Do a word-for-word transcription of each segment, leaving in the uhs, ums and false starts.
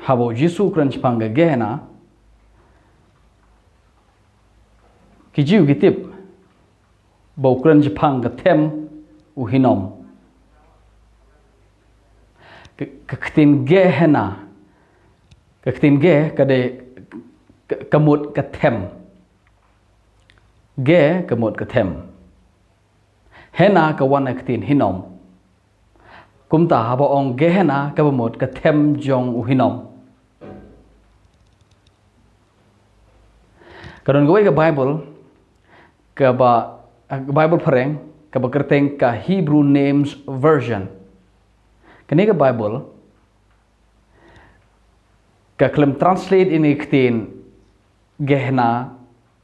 Haba u Jisu u kren shaphang ka Gehenna, ki Jiw ki tip ba u kren shaphang ka them u hinom. Ka, ka ktien Gehenna, ka ktien Ge ka dei ka, ka mut ka them. Ge ka mut ka them. Henna ka wan na ka ktien hinom. Kumta haba ong Gehenna kaba mut ka them jong u hinom. Ka don kawei ka Bible, kaba, ka Bible phareng, kaba kyrteng ka Hebrew Names Version. Kane ka Bible ka khlem translate ïa kane ka ktien Gehenna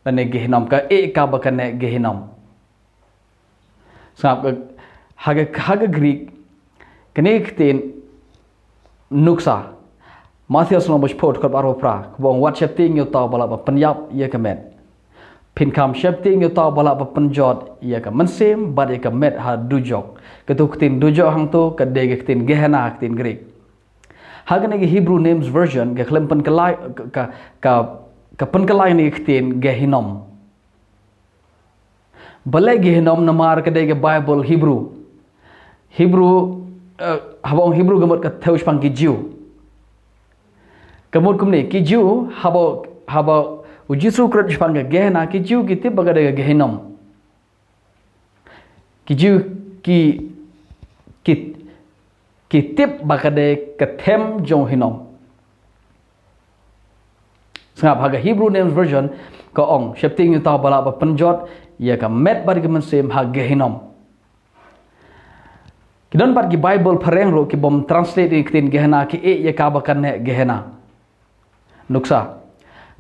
lane Gehinom, ka ïeh ïa ka ba kane Gehinom. Sngap ka, ha ka, ha ka Greek, kane ka ktien nuksa. Mathaios lynnong ba shiphew dkhot ba arphew phra, kaba ong, wat sheptieng ïa uta uba lah ban pynïap ïa ka met. Phin kham sheptieng ïa uta uba lah ban pynjot ïa ka mynsiem bad ïa ka met ha dujok. Kato ka ktien dujok hangto ka dei ka ktien Gehenna ha ka ktien Greek. Ha kane ka Hebrew Names Version ka khlem pynkylla, ka, ka, ka, ka pynkylla ïa kane ka ktien Gehinom. Balei Gehinom? Namar ka dei ka Bible Hebrew. Hebrew, eh, haba ong Hebrew ka mut ka thew shaphang ki Jiw. Ka mut kumne, ki Jiw, haba, haba u Jisu u kren shaphang ka Gehenna, ki Jiw ki tip ba ka dei ka Gehinom. Ki Jiw ki, ki, ki tip ba ka dei ka them jong u hinom. Sngap, ha ka Hebrew Names Version ka ong, sheptieng ïa uta uba lah ban pynjot ïa ka met bad ïa ka mynsiem ha Gehinom. Ki don pat ki Bible phareng ruh ki bym translate ïa ka ktien Gehenna, ki ïeh ïa ka ba kane Gehenna. Nuksa,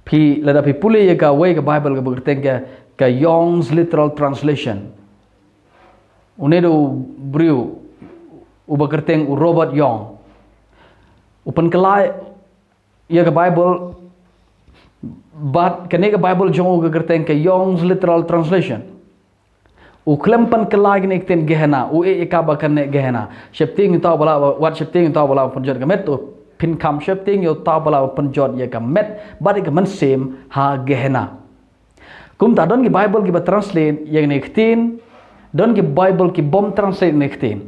phi, lada phi pule ïa kawei ka Bible kaba kyrteng ka, ka Young's Literal Translation. Une u dei u briew uba kyrteng u Robert Young. U pynkylla ïa ka Bible, bad kane ka Bible jong u ka kyrteng ka Young's Literal Translation. U khlem pynkylla ïa kane ka ktien Gehenna, u ïeh ïa ka ba kane Gehenna. Sheptieng ïa uta uba lah, wat sheptieng ïa uta uba lah ban pynjot ïa ka met, to phin kham sheptieng ïa uta uba lah ban pynjot ïa ka met bad ïa ka mynsiem ha Gehenna. Kumta don ki Bible kiba translate ïa kane ka ktien, don ki Bible ki bym translate ïa kane ka ktien.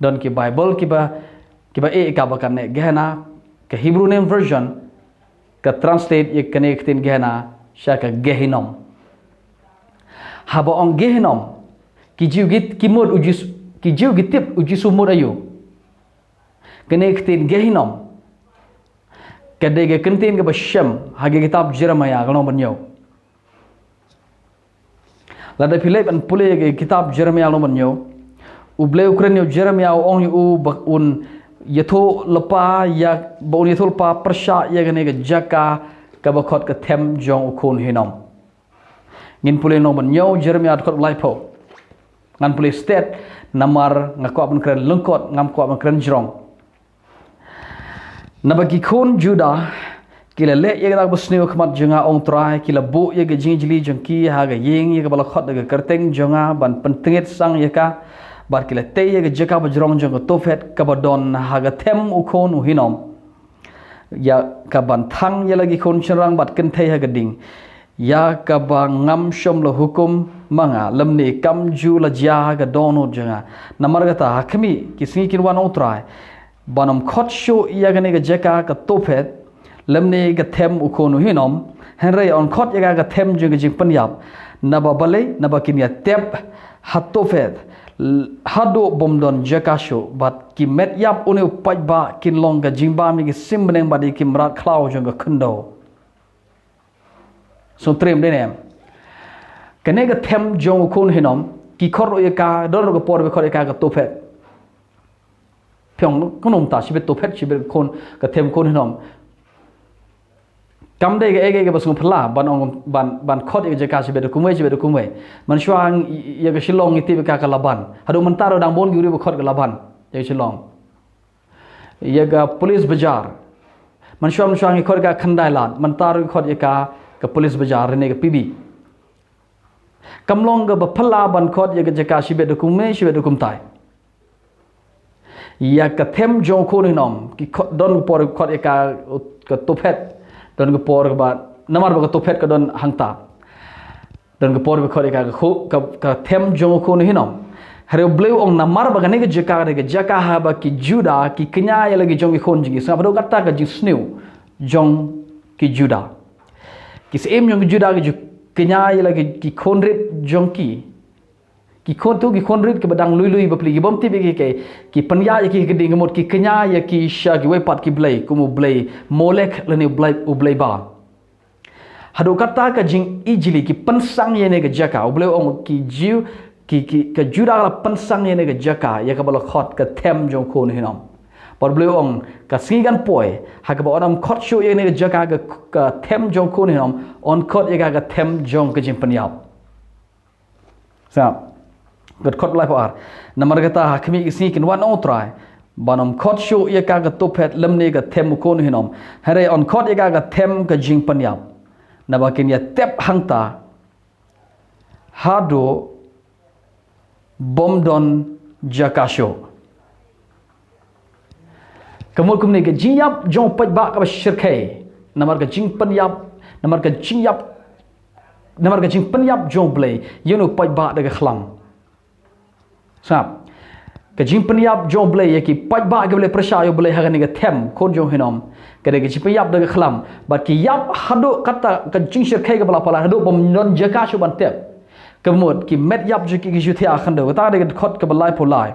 Don ki Bible kiba, kiba ïeh ïa ka ba kane Gehenna, ka Hebrew Name Version ka translate ïa kane ka ktien Gehenna sha ka Gehinom. Haba ong Gehinom, ki Jiw ki, ki mut u Jis-, ki Jiw ki tip u Jisu u mut aïu. Kane ka ktien Gehinom ka dei ka kyntien kaba shem ha ka kitab Jeremiah ka lynnong ba hynñiew. Lada phi leit ban pule ïa ka kitab Jeremiah lynnong ba hynñiew, U Blei u kren ïa u Jeremiah, u ong ïa u ba un ïathuh lypa ïa, ba un ïathuh lypa pyrshah ïa kane ka jaka kaba khot ka them jong u khun hinom. Ngin pule lynnong ba hynñiew Jeremiah dkhot ba laiphew. Ngan pule stet namar nga kwah ban kren lyngkot, ngam kwah ban kren jrong. Naba ki khun Judah ki la leh ïa kata kaba sniew ha khmat jong nga, ong Trai, ki la buh ïa ka jingjli jong ki ha ka ïing ïa kaba la khot da ka kyrteng jong nga ban pyntngit sang ïa ka, bad ki la tei ïa ka jaka bajrong jong ka Tophet kaba don ha ka them u khun u hinom, ïa kaban thang ïa la ki khun shynrang bad kynthei ha ka ding, ïa kaba ngam shym la hukum ma nga, lymne kam ju la jia ha ka dohnud jong nga. Namar kata, ha khmih, ki sngi kin wan, ong Trai, ban ym khot shuh ïa kane ka jaka ka Tophet, lymne ka them u khun u hinom, hynrei yn khot ïa ka ka them jong ka jingpynïap. Naba balei? Naba kin ïa tep ha Tophet, l-, haduh bym don jaka shuh, bad ki met ïap une u paidbah kin long ka jingbam ïa ki sim bneng bad ïa ki mrad khlaw jong ka khyndew. Sngewtriem dei ne em? Kane ka them jong u khun hinom, ki khot ruh ïa ka, don ruh ka por ba khot ïa ka ka Tophet. Phi ong kumno mynta, shibit Tophet, shibit khun, ka them khun hinom. Kam dei kaei kaei kaba sngewphylla ban ong, ban, ban khot ïa ka jaka shibit da kumwei, shibit da kumwei. Mynshuwa ïa ka Shillong ngi tip ïa ka ka Laban. Haduh mynta ruh dang bun ki briew ba khot ka Laban ïa ka Shillong. Ïa ka Police Bazar. Mynshuwa, mynshuwa ngi khot ïa ka Khyndai Lad, mynta ruh ngi khot ïa ka ka Police Bazar ne ka P B. Kam long kaba phylla ban khot ïa ka jaka shibit da kumwei, shibit da kumtai. ïa ka them jong u khun u hinom. Ki khot, don ka por khot ïa ka, ka Tophet, don ka por ba, namar ba ka Tophet ka don hangta. Don ka por ba khot ïa ka, ka, ka them jong u khun u hinom. Hynrei U Blei u ong namar ba kane ka jaka, ka jaka haba ki Juda ki kñia ïa la ki jong ki khun jong ki, sngap haduh katta ka jingsniew jong ki Juda. Ki syiem jong ki Juda ki ju kñia ïa la ki, ki khun rit jong ki. Ki khun tu, ki khun rit kiba dang lui lui bapli, ki bym tip ïa ki, ki, ki pynïaid ïa ki ha ka ding, ka mut ki kñia ïa ki sha kiwei pat ki blei, kum u blei Molek lane u blei, u blei Baal. Haduh katta ka jingijli ki pynsang ïa kane ka jaka. U Blei u ong ki Jiw, ki, ki, ka Juda ka la pynsang ïa kane ka jaka, ïa kaba la khot ka them jong u khun u hinom. Bad U Blei u ong ka sngi kan poi, ha kaba yn ym khot shuh ïa kane ka jaka ka, ka them jong u khun u hinom, yn khot ïa ka, ka them jong ka jingpynïap. Sa, kat khot laiphew ar. Namar kata ha khmih ki sngi kin wan, ong U Trai, ban ym khot shuh ïa ka, ka Tophet lymne ka them u khun u hinom. Hynrei yn khot ïa ka, ka them ka jingpynïap. Naba kin ïa tep hangta haduh bym don jaka shuh. Ka mut kumne, ka jingïap jong u paidbah kaba shyrkhei. Namar ka jingpynïap, namar ka jingïap, namar ka jingpynïap jong U Blei ïa une u paidbah da ka khlam. Sngap. Ka jingpynïap jong U Blei ïa ki paidbah kiba la pyrshah ïa U Blei ha kane ka them khun jong u hinom, ka dei ka jingpynïap da ka khlam. Bad ki ïap haduh katta ka jingshyrkhei kaba la palat, haduh bym don jaka shuh ban tep. Ka mut ki met ïap jong ki ki ju thiah ha khyndew. Kata ka dei ka dkhot kaba laiphew lai.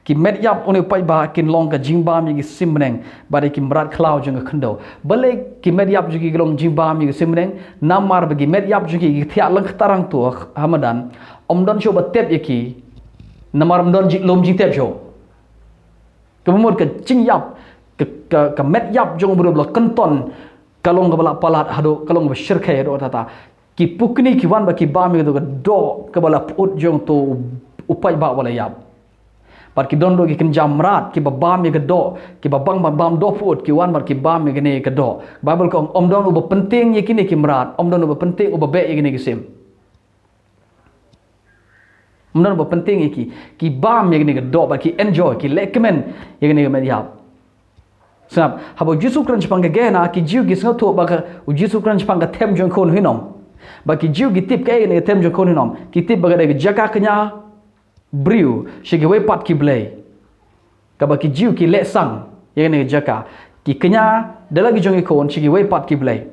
Ki met ïap une u paidbah kin long ka jingbam ïa ki sim bneng bad ïa ki mrad khlaw jong ka khyndew. Balei ki met ïap jong ki ki long jingbam ïa ki sim bneng? Namar ba ki met ïap jong ki ki thiah lyngktar hangto ha madan, ym don shuh ba tep ïa ki. Namar ym don ji-, lum jingtep shuh. Ka mut ka jingïap, ka, ka, ka met ïap jong u briew ba la kynton, ka long kaba la palat haduh, ka long kaba shyrkhei haduh katta. Ki pukni ki wan bad ki bam ïa ka doh kaba la pyut jong uto u, u paidbah ba la ïap. Bad ki don ruh ki kynja mrad kiba bam ïa ka doh, kiba bam, bam, bam doh pyut, ki wan bad ki bam ïa kane ka doh. Baibl ka ong, ym don uba pyntieng ïa kine ki mrad, ym don uba pyntieng, uba beh ïa kine ki sim. Ym don uba pyntieng ïa ki, ki bam ïa kane ka doh bad ki enjoy, ki lehkmen ïa kane ka met ïap. Sngap, haba U Jisu u kren shaphang ka Gehenna, ki Jiw ki sngewthuh ba ka, U Jisu u kren shaphang ka them jong u khun u hinom. Ba ki Jiw ki tip kaei kane ka them jong u khun u hinom. Ki tip ba ka dei ka jaka kñia briew sha kiwei pat ki blei. Kaba ki Jiw ki leh sang ïa kane ka jaka. Ki kñia da la ki jong ki khun sha kiwei pat ki blei.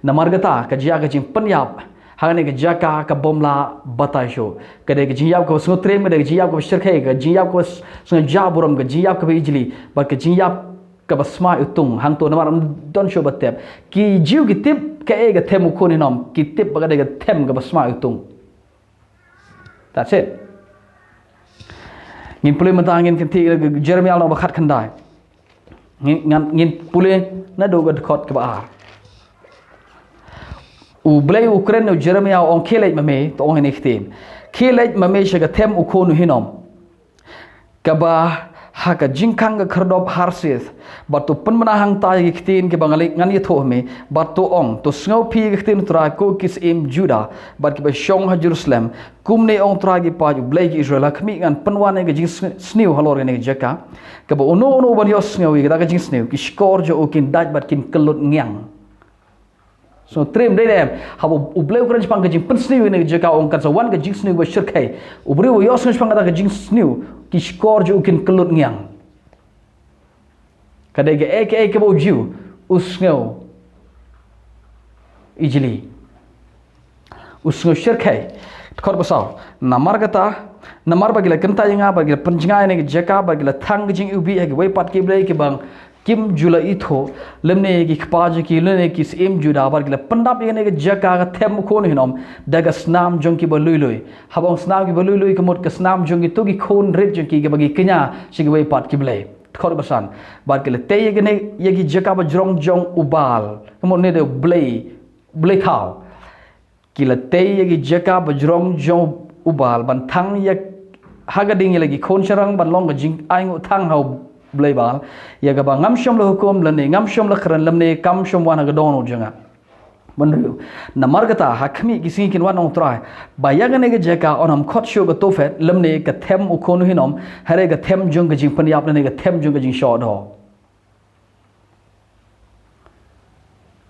Namar kata ka jia ka jingpynïap ha kane ka jaka ka bym lah batai shuh. Ka dei ka jingïap kaba sngewtriem, ka dei ka jingïap kaba shyrkhei, ka jingïap kaba s-, sngewjah burom, ka jingïap kaba ijli, bad ka jingïap kaba smai utung. Hangto namar ym don shuh ba tep. Ki Jiw ki tip kaei ka them u khun u hinom, ki tip ba ka dei ka them kaba smai utung. That's it. Ngin pule mynta, ngin kynthih Jeremiah lynnong ba khatkhyndai. Ngin, ngan, ngin pule naduh ka dkhot kaba ar. U Blei u kren ïa u Jeremiah, u ong, khie leit ma me, to ong ïa kine ki ktien. Khie leit ma me sha ka them u khun u hinom, kaba ha ka jingkhang ka khyrdop Harseth, bad to pynbna hangta ïa ki ktien kiba ngan leit, ngan ïathuh ha me, bad to ong, to sngew phi ïa ki ktien U Trai, ko ki syiem Juda bad kiba shong ha Jerusalem. Kumne ong U Trai ki paid, U Blei ki Israel, ha khmih ngan pynwan ïa ka jingsniew halor kane ka jaka, kaba uno uno uban ïohsngew ïa kata ka jingsniew, ki shkor jong u kin dait bad kin kyllut ngiang. Sngewtriem dei ne em? Haba U Blei u kren shaphang ka jingpynsniew ïa kane ka jaka, u ong kan sa wan ka jingsniew ba shyrkhei. U briew uba ïohsngew shaphang kata ka jingsniew, ki shkor jong u kin kyllut ngiang. Ka dei kaei kaei kaba u Jiw u sngew ijli, u sngew shyrkhei. Dkhot ba saw. Namar kata, namar ba ki la kyntait ïa nga, ba ki la pynjngai ïa kane ka jaka, ba ki la thang ka jingiwbih ha kiwei pat ki blei kiba kim ju la ithuh, lymne ki kpa jong ki, lymne ki syiem Juda, bad ki la pyndap ïa kane ka jaka, ka them u khun u hinom, da ka snam jong kiba lui lui. Haba ong snam kiba lui lui, ka mut ka snam jong kito ki khun rit jong ki, kiba ki kñia sha kiwei pat ki blei. Dkhot ba san. Bad ki la tei ïa kane, ïa ki jaka bajrong jong u Baal, ka mut ne da u blei, blei thaw. Ki la tei ïa ki jaka bajrong jong u Baal ban thang ïa ha ka ding ïa la ki khun shynrang, ban long ka jingainguh thang ha u blei Baal, ïa kaba ngam shym la hukum lane ngam shym la kren, lymne kam shym wan ha ka dohnud jong nga. Bynriew. Namar kata, ha khmih ki sngi kin wan, ong Trai, ba ïa kane ka jaka yn ym khot shuh ka Tophet, lymne ka Them u Khun u Hynom, hynrei ka Them jong ka Jingpynïap, lane ka Them jong ka Jingshoh Doh.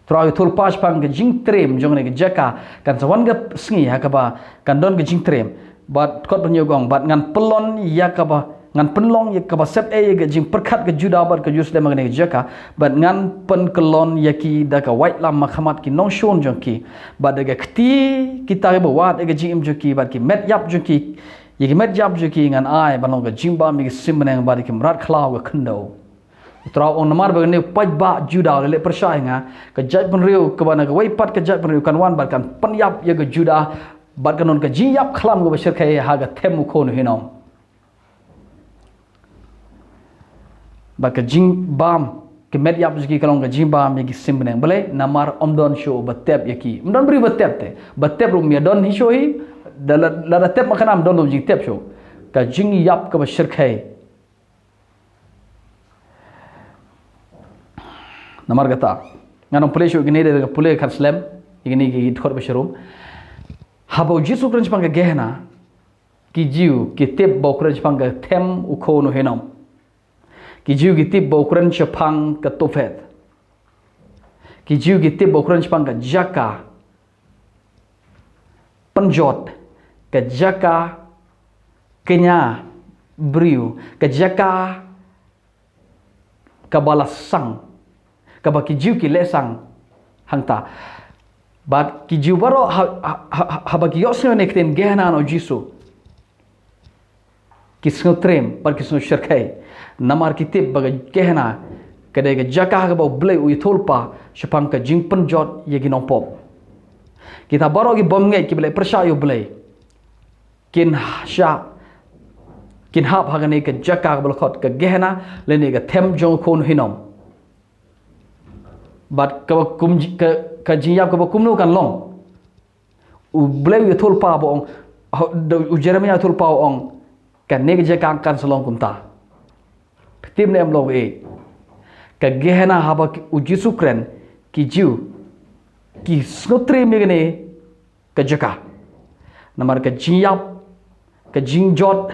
Trai u thulpa shaphang ka jingtriem jong kane ka jaka, kan sa wan ka sngi ha kaba kan don ka jingtriem. Bad kot ban ïoh ong, bad ngan pynlong ïa kaba, ngan pynlong ïa kaba sep ei ïa ka jingpyrkhat ka Judah bad ka Jerusalem ha kane ka jaka, bad ngan pynkyllon ïa ki da ka waitlam hakhmat ki nongshun jong ki, bad da ka kti kita kiba wad ïa ka jingim jong ki, bad ki met ïap jong ki, ïa ki met ïap jong ki ngan ai ban long ka jingbam ïa ki sim bneng bad ïa ki mrad khlaw ka khyndew. U Trai u ong, namar ba kane u paidbah Judah u la leh pyrshah ïa nga, ka jaitbynriew kaba na kawei pat ka jaitbynriew kan wan bad kan pynïap ïa ka Judah, bad kan don ka jingïap khlam kaba shyrkhei ha ka Them u Khun u Hynom. Bad ka jingbam, ka met ïap jong ki ka long ka jingbam ïa ki sim bneng. Balei? Namar ym don shuh ba tep ïa ki. Ym don briew ba tep te. Ba tep ruh ym don hi shuh hi. Da la, lada tep ma ka nam don ruh jingtep shuh. Ka jingïap kaba shyrkhei. Namar kata, ngan ym pule shuh kine, da ka pule kan slem ïa kine ki dkhot ba sharum. Haba u Jisu u kren shaphang ka Gehenna, ki Jiw ki tip ba u kren shaphang ka Them u Khun u Hynom. Ki Jiw ki tip ba u kren shaphang ka Tophet. Ki Jiw ki tip ba u kren shaphang ka jaka pynjot, ka jaka kñia briew, ka jaka kaba la sang, kaba ki Jiw ki leh sang hangta. Bad ki Jiw baroh ha, ha, ha, haba ki ïohsngew ïa ka ktien Gehenna na u Jisu, ki sngew triem bad ki sngew shyrkhei. Namar ki tip ba ka Gehenna ka dei ka jaka kaba U Blei u ïathuhlypa shaphang ka jingpynjot ïa ki nongpop. Kita baroh ki bym ngeit, kiba leh pyrshah ïa U Blei, kin shah, kin hap ha kane ka jaka kaba la khot ka Gehenna, lane ka Them jong u Khun u Hynom. Bad kaba kum, ka, ka jingïap kaba kumno kan long? U Blei u ïathuhlypa ba ong, u Jeremiah u ïathuhlypa ba ong, kane ka jaka kan sa long kumta. Phi tip ne em, long eh, ka Gehenna haba ki, u Jisu u kren, ki Jiw ki sngew triem ïa kane ka jaka. Namar ka jingïap, ka jingjot,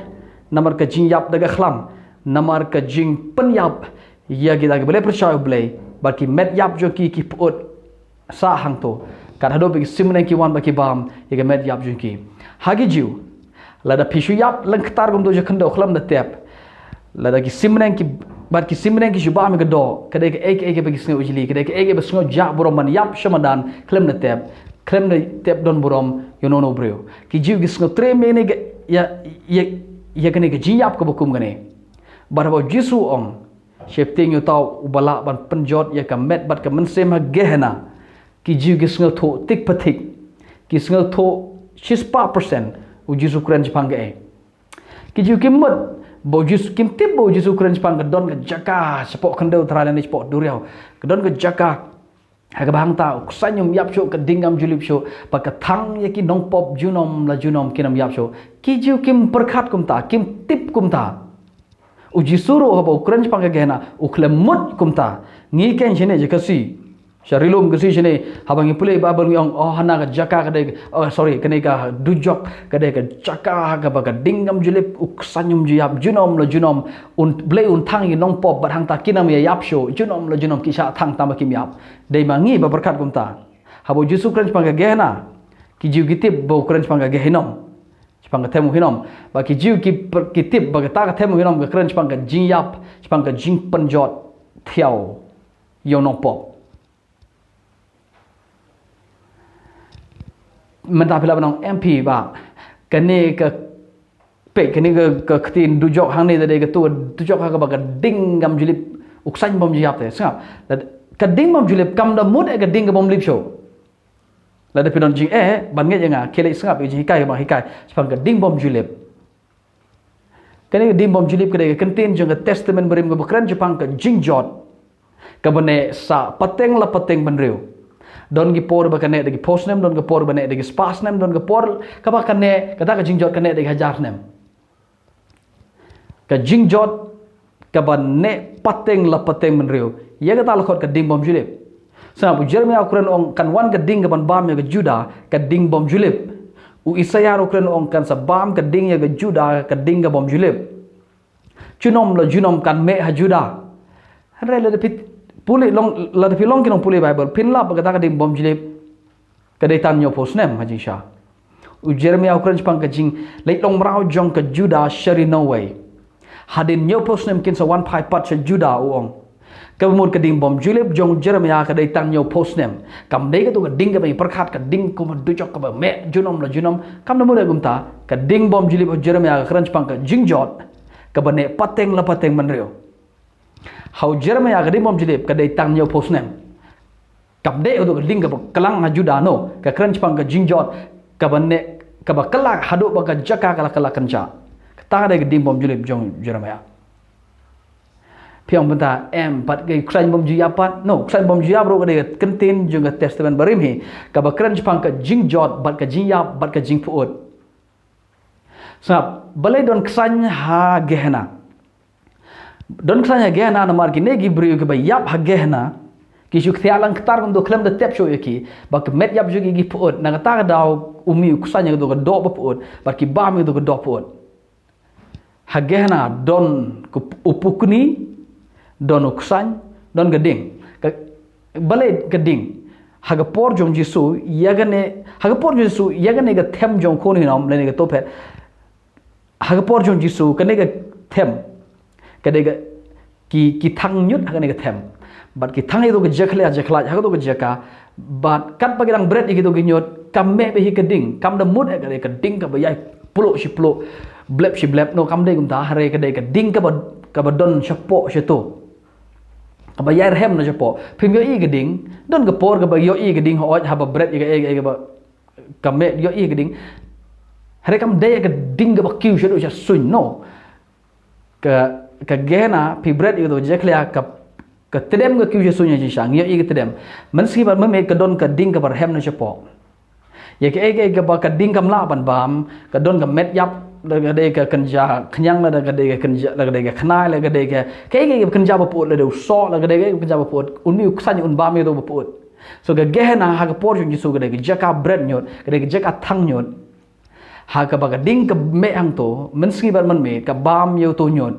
namar ka jingïap da ka khlam, namar ka jingpynïap ïa kita kiba leh pyrshah ïa U Blei, bad ki met ïap jong ki ki pyut sah hangto. Kat haduh ba ki sim bneng ki wan bad ki bam ïa ka met ïap jong ki. Ha ki Jiw, lada phi shu ïap lyngktar kumto sha khyndew khlem da tep, lada ki sim bneng ki, bad ki sim bneng ki shu bam ïa ka doh, ka dei kaei kaei kaba ki sngew ijli, ka dei kaei kaba sngew jah burom ban ïap sha madan khlem da tep, khlem da tep don burom ïa uno uno u briew. Ki Jiw ki sngew triem ïa kane ka, ïa, ïa, ïa kane ka jingïap kaba kum kane. Bad haba u Jisu u ong, sheptieng ïa uta uba lah ban pynjot ïa ka met bad ka mynsiem ha Gehenna, ki Jiw ki sngewthuh thik pa thik. Ki sngewthuh shispah percent u Jisu u kren shaphang kaei. Ki Jiw kim mut ba u Jisu, kim tip ba u Jisu u kren shaphang ka don ka jaka shapoh khyndew tharai lane shapoh duriaw. Ka don ka jaka ha kaba hangta u ksain um ïap shuh, ka ding kam ju lip shuh, bad ka thang ïa ki nongpop junom la junom kin ym ïap shuh. Ki Jiw kim pyrkhat kumta, kim tip kumta. U Jisu ruh haba u kren shaphang ka Gehenna u khlem mut kumta. Ngi keiñ shane sha Khasi, sha Ri Lum Khasi shane, haba ngi pule Baibl ngi ong, oh, hana ka jaka ka dei, oh, sorry, kane ka dujok ka dei ka jaka kaba ka ding kam ju lip, u ksain um ju ïap junom la junom, U Blei un thang ïa ki nongpop bad hangta kin ym ïa ïap shuh, junom la junom ki shah thang tang ba kim ïap. Dei ma ngi ba pyrkhat kumta. Haba u Jisu u kren shaphang ka Gehenna, ki Jiw ki tip ba u kren shaphang ka Gehinnom, shaphang ka Them u Hinnom. Bad ki Jiw ki py-, ki tip ba kata ka Them u Hinnom ka kren shaphang ka jingïap, shaphang ka jingpynjot thiaw ïa u nongpop. Mynta phi lah ban ong, em phi, ba kane ka, peit kane ka, ka ktien dujok hangne, da dei kato ka dujok ha kaba ka ding kam ju lip, u ksain bym ju ïap te. Sngap. Ka ding bym ju lip, kam da mut eh ka ding ka bym lip shuh. Lada phi don jingeh ban ngeit ïa nga, khie leit sngap ïa ka jinghikai ba nga hikai shaphang ka ding bym ju lip. Kane ka ding bym ju lip ka dei ka kyntien jong ka Testament Barim kaba kren shaphang ka jingjot kaba neh sa pateng la pateng bynriew. Don ki por ba ka neh da ki phew snem, don ki por ba neh da ki spah snem, don ki por kaba ka neh, kata ka jingjot ka neh da ki hajar snem. Ka jingjot kaba neh pateng la pateng bynriew, ïa kata la khot ka ding bym ju lip. Sngap, u Jeremiah u kren ong kan wan ka ding kaban bam ïa ka Judah, ka ding bym ju lip. U Isaiah u kren ong kan sa bam ka ding ïa ka Judah, ka ding ka bym ju lip. Junom la junom kan meh ha Judah. Hynrei lada phi pule long, lada phi long ki nongpule Bible, phin lap ba kata ka ding bym ju lip ka dei tang hynñiewphew snem ha jingshisha. U Jeremiah u kren shaphang ka jingleit long mraw jong ka Judah sha ri Nongwei. Hadien hynñiewphew snem kin sa wan phai pat sha Judah, u ong. Kaba mut ka ding bym ju lip jong u Jeremiah ka dei tang hynñiewphew snem. Kam dei kato ka ding kaba ngi pyrkhat, ka ding kumba dujok kaba meh junom la junom. Kam da mut eh kumta, ka ding bym ju lip u Jeremiah ka kren shaphang ka jingjot kaba neh pateng la pateng bynriew. Ha u Jeremiah ka ding bym ju lip ka dei tang hynñiewphew snem. Kam dei kato ka ding kaba klang ha Judah, no, ka kren shaphang ka jingjot kaba neh, kaba kylla haduh ba ka jaka ka la kylla kynjah. Kata ka dei ka ding bym ju lip jong u Jeremiah. Phi ong mynta em pat ka kshain bym ju ïap pat, no, kshain bym ju ïap ruh ka dei ka kyntien jong ka Testament Barim hi, kaba kren shaphang ka jingjot bad ka jingïap bad ka jingpyut. Sngap, balei don kshain ha Gehenna? Don kshain ha Gehenna namar kine ki briew kiba ïap ha Gehenna ki shu kthiah lang ktar kumto khlem da tep shuh ïa ki, ba ka met ïap jong ki ki pyut. Na kata ka daw u mih u kshain ïa kato ka doh ba pyut, bad ki bam ïa kato ka doh pyut. Ha Gehenna don u pukni, don u kshain, don ka ding. Ka, balei ka ding? Ha ka por jong Jisu ïa kane, ha ka por jong Jisu ïa kane ka them jong u khun u hinom lane ka tophet. Ha ka por jong Jisu kane ka them ka dei ka, ki, ki thang ñiut ha kane ka them. Bad ki thang ïa kato ka jakhlia jakhlait ha kato ka jaka. Bad katba ki dang bret ïa kito ki ñiut, kam meh bha hi ka ding. Kam da mut eh ka dei ka ding kaba ïai pluh shi pluh, blep shi blep, no, kam dei kumta. Hynrei ka dei ka ding kaba, kaba don shapoh shato, kaba ïai rhem na shapoh. Phim ïohi ka ding, don ka por kaba ïohi ka ding hooid haba bret ïa kaei kaei kaba, ka meh ïohi ka ding. Hynrei kam dei ka ding kaba kiew shaduh sha suiñ, no. Ka, ka Gehenna phi bret ïa kato ka jakhlia ka, ka tdem ka kiew sha suiñ ha jingshisha, ngi ïohi ka tdem. Mynsngi bad mynmiet ka don ka ding kaba rhem na shapoh. Ïa kaei kaei kaba ka ding kam lah ban bam, ka don ka met ïap, lada ka dei ka kynja khñiang, lada ka dei ka kynja, lada ka dei ka khnai, lada ka dei ka, kaei kaei kaba kynja ba pyut, lada u soh, lada ka dei kaei kaba kynja ba pyut, un mih u kshain un bam ïa kato ba pyut. So ka Gehenna ha ka por jong Jisu ka dei ka jaka bret ñiut, ka dei ka jaka thang ñiut. Ha kaba ka ding ka meh hangto, mynsngi bad mynmiet ka bam ïa uto u ñiut.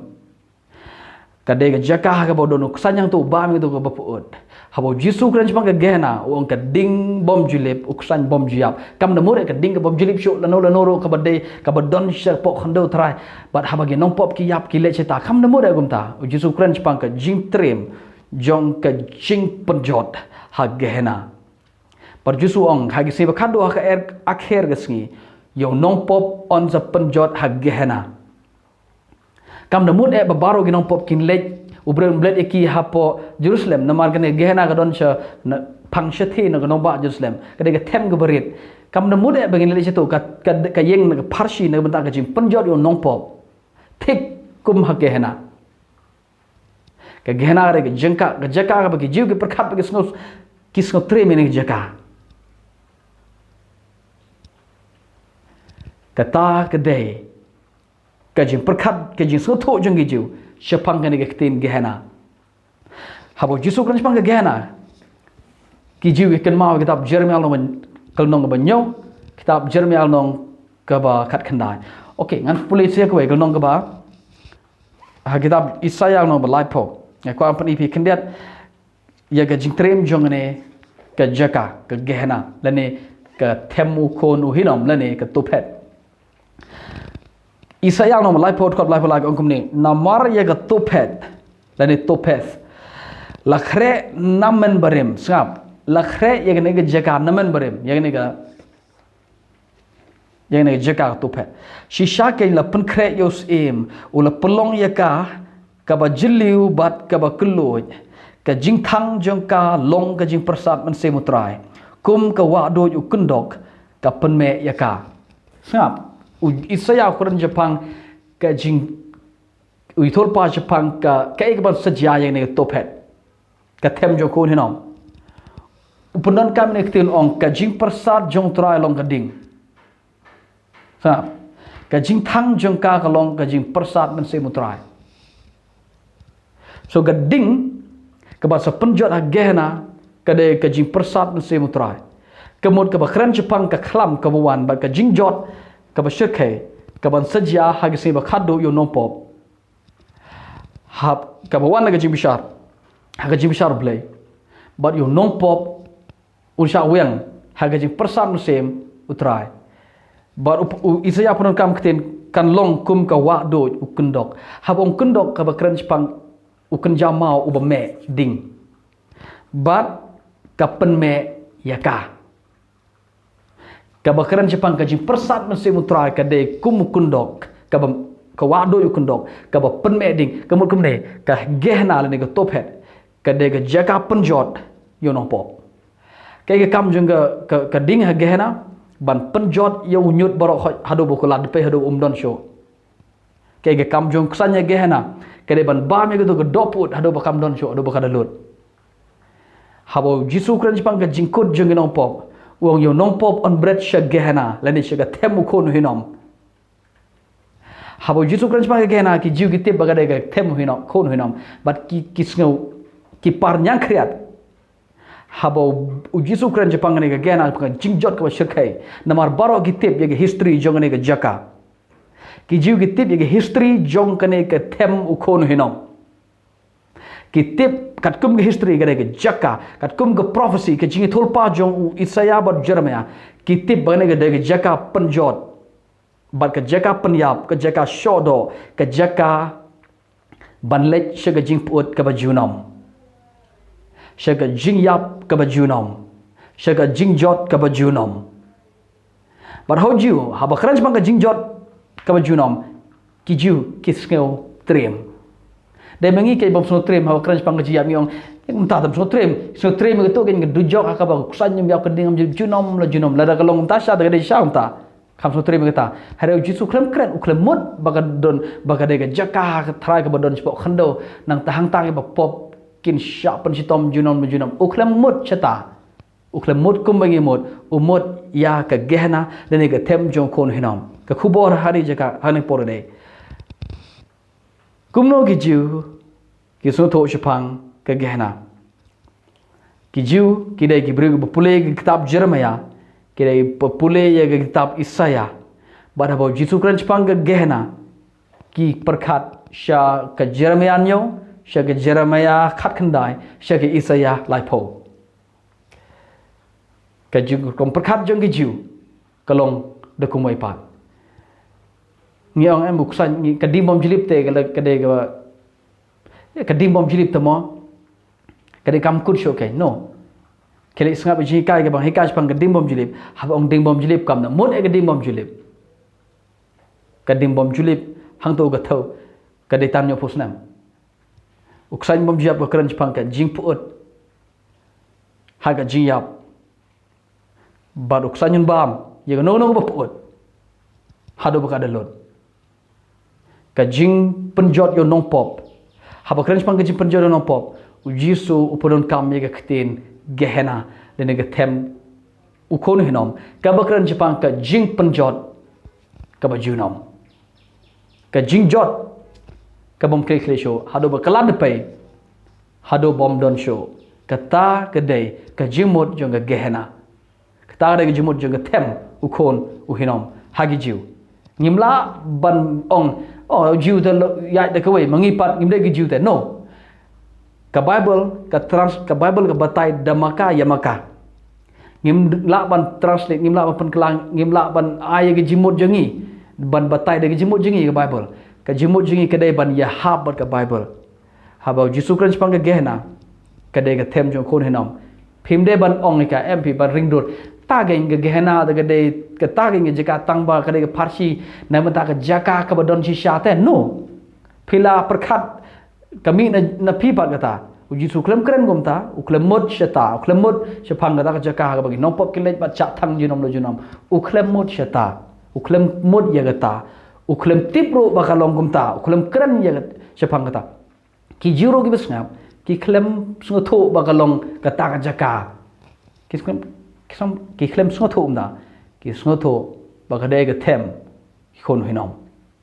Ka dei ka jaka ha kaba don u kshain hangto u bam ïa uto kaba pyut. Haba u Jisu u kren shaphang ka Gehenna, u ong ka ding bym ju lip, u kshain bym ju ïap. Kam da mut eh ka ding ka bym ju lip shuh lano lano ruh kaba dei, kaba don shapoh khyndew tharai. Bad haba ki nongpop ki ïap ki leit shata, kam da mut eh kumta. U Jisu u kren shaphang ka jingtriem jong ka jingpynjot ha Gehenna. Bad u Jisu u ong, ha ki sngi ba khatduh ha ka er, akher ka sngi, ïa u nongpop yn sa pynjot ha Gehenna. Kam da mut eh ba baroh ki nongpop kin leit, u briew un blet ïa ki hapoh Jerusalem, namar kane Gehenna ka don sha na, phang shathie na ka nongbah Jerusalem. Ka dei ka them kaba rit. Kam da mut eh ba kin leit shato, ka, ka, ka ïeng na ka pharshi na ka bynta ka jingpynjot ïa u nongpop. Thik kum ha Gehenna. Ka Gehenna ka dei ka jaka, ka jaka kaba ki Jiw ki pyrkhat ba ki sngew, ki sngew triem ïa kane ka jaka. Kata ka dei ka jingpyrkhat, ka jingsngewthuh jong ki Jiw shaphang kane ka ktien Gehenna. Haba u Jisu u kren shaphang ka Gehenna, ki Jiw ki kynmaw ïa kitab Jeremiah lynnong, ka lynnong kaba hynñiew, kitab Jeremiah lynnong kaba khatkhyndai. Okay, ngan pule sha kawei, ka lynnong kaba, ha kitab Isaiah lynnong ba laiphew. Nga kwah pyni phi khyndiat ïa ka jingtriem jong kane ka jaka, ka Gehenna, lane ka them u khun u hinom, lane ka tophet. Isaiah lynnong ba laiphew, dkhot ba laiphew lai ka ong kumne, namar ïa ka tophet, lane tophet, la khreh na mynbarim, sngap, la khreh ïa kane ka jaka na mynbarim, ïa kane ka ïa kane ka jaka ka tophet. Shisha kein la pynkhreh ïa u syiem, u la pynlong ïa ka kaba jylliew bad kaba kylluid. Ka jingthang jong ka long ka jingpyrsad mynsiem U Trai. Kum ka wahduid u kyndok ka pynmeh ïa ka. Sngap, u Isaiah u kren shaphang ka jing, u ïathuhlypa shaphang ka, kaei kaban sa jia ïa kane ka tophet. Ka them jong u khun u hinom. U pyndonkam ïa kane ka ktien ong ka jingpyrsad jong U Trai long ka ding. Sa, ka jingthang jong ka ka long ka jingpyrsad mynsiem U Trai. So ka ding kaban sa pynjot ha Gehenna ka dei ka jingpyrsad mynsiem u Trai. Ka mut kaba kren shaphang ka khlam kaba wan bad ka jingjot kaba shyrkhei, kaban sa jia ha ka sngi ba khatduh ïa u nongpop. Hap kaba wan na ka jingbishar, ha ka jingbishar Blei. Bad ïa u nongpop un shah weng ha ka jingpyrsad mynsiem u Trai. Bad u, u Isaïah pyndonkam ktien kan long kum ka wah duid u kyndok. Haba ong kyndok kaba kren shaphang u kynja maw uba meh ding. Bad ka pynmeh ïa ka. Kaba kren shaphang ka jingpyrsad mynsiem u Trai ka dei kum u kyndok, kaba, ka wah duid u kyndok, kaba pynmeh ding, ka mut kumne, ka Gehenna lane ka Tophet, ka dei ka jaka pynjot ïa u nongpop. Kaei ka kam jong ka, ka, ka ding ha Gehenna, ban pynjot ïa u ñiut baroh haduh ba u la dpei haduh um don shuh. Kaei ka kam jong u ksain ha Gehenna, ka dei ban bam ïa kato ka dohpyut haduh ba kam don shuh, haduh ba ka da lut. Haba u Jisu kren shaphang ka jingkut jong ki nongpop, u ong ïa u nongpop un bret sha Gehenna, lane sha ka them u khun u hinom. Haba u Jisu kren shaphang ka Gehenna, ki Jiw ki tip ba ka dei ka them u hinom, khun u hinom. Bad ki, ki sngew, ki par ñiangkhriat. Haba u, u Jisu kren shaphang kane ka Gehenna, shaphang ka jingjot kaba shyrkhei. Namar baroh ki tip ïa ka history jong kane ka jaka. Ki Jiw ki tip ïa ka history jong kane ka them u khun u hinom. Ki tip katkum ka history ka dei ka jaka, katkum ka prophecy, ka jingïathuhlypa jong u Isaïah bad Jeremiah. Ki tip ba kane ka dei ka jaka pynjot. Bad ka jaka pynïap, ka jaka shoh doh, ka jaka ban leit sha ka jingpyut kaba junom. Sha ka jingïap kaba junom. Sha ka jingjot kaba junom. Bad ha u Jiw, haba kren shaphang ka jingjot kaba junom, ki Jiw ki sngew triem. Dei ma ngi kaei bym sngew triem, haba kren shaphang ka jingïap ngi ong, ïa mynta ym sngew triem, sngew triem ïa kato kein ka dujok ha kaba u ksain um ïap ka ding, um junom la junom, lada ka long kumta sha, da ka dei sha kumta. Kam sngew triem ïa kata. Hynrei u Jisu u khlem kren, u khlem mut ba ka don, ba ka dei ka jaka ha ka tharai kaba don shapoh khyndew, nangta hangta kiba pop kin shah pynshitom junom la junom. U khlem mut shata. U khlem mut kumba ngi mut, u mut ïa ka Gehenna, lane ka them jong u khun u hinom. Ka khubor ha kane ka jaka, ha kane ka por ka dei, kumno ki Jiw ki sngewthuh shaphang ka Gehenna. Ki Jiw ki dei ki briew kiba pule ïa ka kitab Jeremiah, ki dei ba pule ïa ka kitab Isaïah. Bad haba u Jisu u kren shaphang ka Gehenna, ki pyrkhat sha ka Jeremiah hynñiew, sha ka Jeremiah khatkhyndai, sha ka Isaïah laiphew. Ka jingpyrkhat jong ki Jiw ka long da kumwei pat. Ngi ong em u ksain, ngi, ka ding bym jlip te ka la, ka dei kaba, ïa, ka ding bym jlip te mo. Ka dei kam kut shuh kein, no. Khie leit sngap ïa ka jinghikai kaba hikai shaphang ka ding bym jlip. Haba ong ding bym jlip kam da mut ïa ka ding bym jlip. Ka ding bym jlip hangto ka thew ka dei tang hynñiewphew snem. U ksain bym jlip ka kren shaphang ka jingpyut ha ka jingïap. Bad u ksain un bam ïa kano kano kaba pyut haduh ba ka da lut. Ka jingpynjot ïa u nongpop. Haba kren shaphang ka jingpynjot ïa u nongpop, u Jisu u pyndonkam ïa ka ktien Gehenna, lane ka them u khun u hinom, kaba kren shaphang ka jingpynjot kaba junom. Ka jingjot kabym khlieh khlieh shuh haduh ba ka la dpei haduh bym don shuh. Kata ka dei ka jingmut jong ka Gehenna. Kata ka dei ka jingmut jong ka them u khun u hinom ha ki Jiw. Ngim lah ban ong, oh, Jiw te ïaid da kawei, ma ngi pat ngim dei ki Jiw te. No. Ka Baibl, ka trans-, ka Baibl ka batai da ma ka ïa ma ka. Ngim lah ban translate, ngim lah ban pynkylla, ngim lah ban ai ïa ka jingmut jong ngi ban batai da ka jingmut jong ngi ka Baibl. Ka jingmut jong ngi ka dei ban ïahap bad ka Baibl. Haba u Jisu u kren shaphang ka Gehenna, ka dei ka them jong u khun u hinom. Phim dei ban ong ïa ka, em, phi ban ring dur. Kata kein ka Gehenna, da ka dei, kata kein ka jaka tang ba ka dei ka pharshi, na mynta ka jaka kaba don shisha te, no. Phi la pyrkhat ka mih na, na phi pat kata. U Jisu u khlem kren kumta, u khlem mut shata, u khlem mut shaphang kata ka jaka kaba ki nongpop ki leit bad shah thang junom la junom. U khlem mut shata, u khlem mut ïa kata, u khlem tip ruh ba ka long kumta, u khlem kren ïa shaphang kata. Ki Jiw ruh kiba sngap, ki khlem sngewthuh ba ka long kata ka jaka. Ki khlem, ki khlem, ki khlem sngewthuh kumta. Ki sngewthuh ba ka dei ka them u khun u hinom.